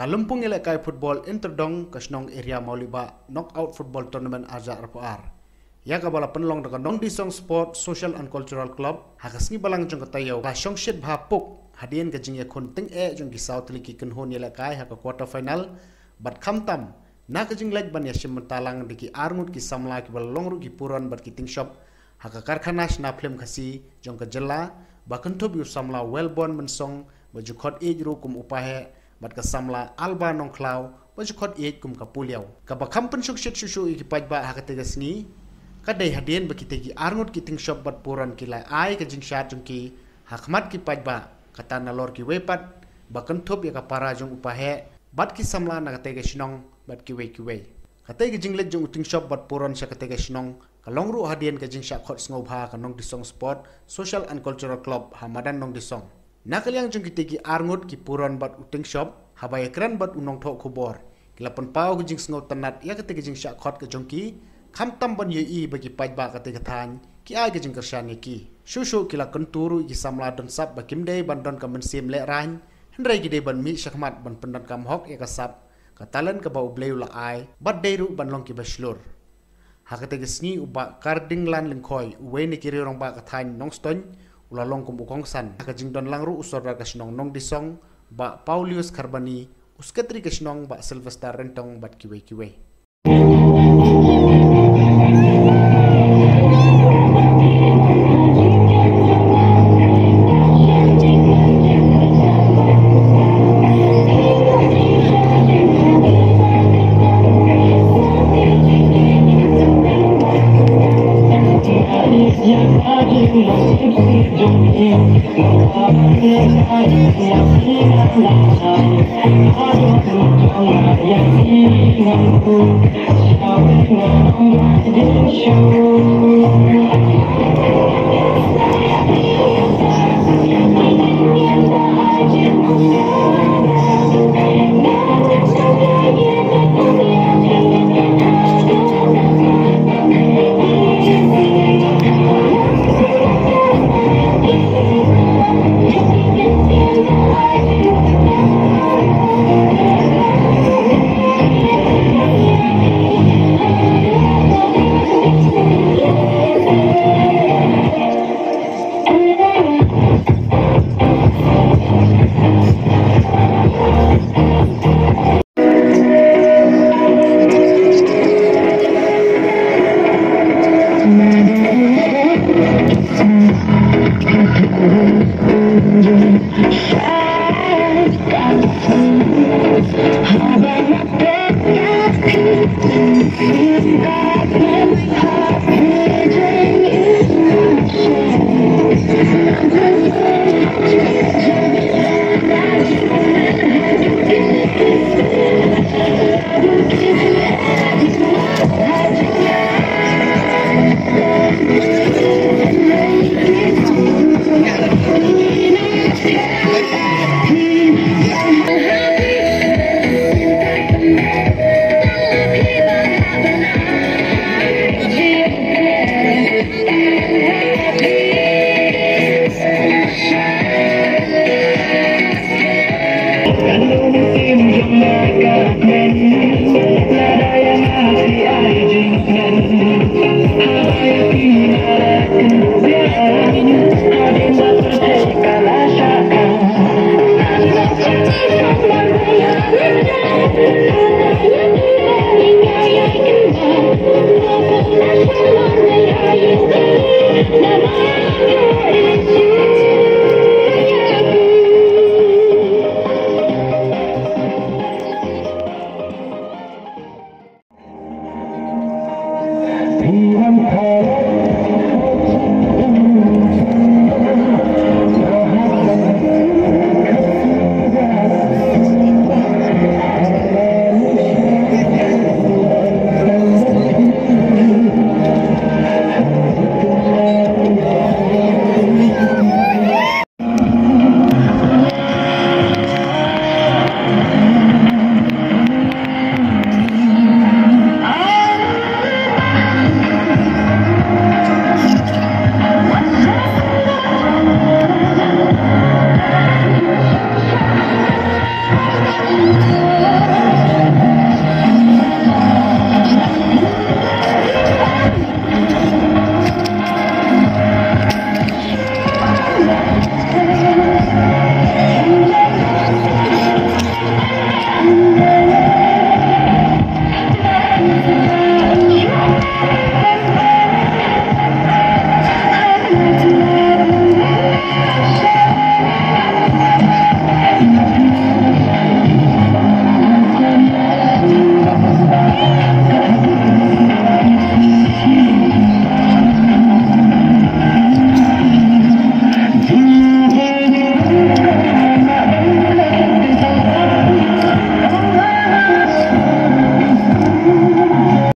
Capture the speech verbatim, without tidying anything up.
Lympung ïalehkai football inter dong ka shnong area Mawlibah, knockout football tournament arja arpar, ïa kaba la pynlong da ka Nongdisong Sport Social and Cultural Club ha ka sngi Balang jong ka taïew, la shongshit bha puk hadien ka jingïakhun tyngeh jong ki saw tylli ki kynhun ïalehkai ha ka quarter final. Bad khamtam na ka jingleit ban ïashim bynta lang da ki arngut ki samla kiba la long ruh ki puron bad ki tyngshop ha ka karkhana shna phlim Khasi jong ka jylla, ba kynthup ïa u samla Wellborn Mynsong ba ju khot ïeit ruh kum u Paheh, bad ka samla Alba Nongkhlaw ba ju khot ïeit kum ka Puliaw. Kaba kham pynshongshit shuh shuh ïa ki paidbah ha katei ka sngi ka dei hadien ba kitei ki arngut ki tyngshop bad puron ki la ai ka jingshad jong ki ha khmat ki paidbah, kata nalor kiwei pat ba kynthup ïa ka para jong u Paheh bad ki samla na katei ka shnong bad kiwei kiwei. Katei ka jingleit jong u tyngshop bad puron sha katei ka shnong ka long ruh hadien ka jingshah khot sngewbha ka Nongdisong Sport Social and Cultural Club ha madan Nongdisong. Na ka liang jong kitei ki arngut ki puron bad u tyngshop, haba ïakren bad u nongthoh khubor, ki la pynpaw ka jingsngewtynnat ïa katei ka jingshah khot ka jong ki, khamtam ban ïohi ba ki paidbah katei ka thaiñ ki ai ka jingkyrshan ïa ki. Shuh shuh ki la kyntu ruh ïa ki samla don sap ba kim dei ban don ka mynsiem lehraiñ, hynrei ki dei ban mih shakhmat ban pyndonkam hok ïa ka sap, ka talent kaba U Blei u la ai, bad dei ruh ban long kiba shlur. Ha katei ka sngi u Bah Kardinglan Lyngkhoi, uwei na ki riew rangbah ka thaiñ Nongstoiñ, u la long kum u kongsan. Ha ka jingdon lang ruh u Sordar ka shnong Nongdisong, Bah Paulius Kharbani, u Sekretari ka shnong Bah Sylvester Ryntong bad kiwei kiwei.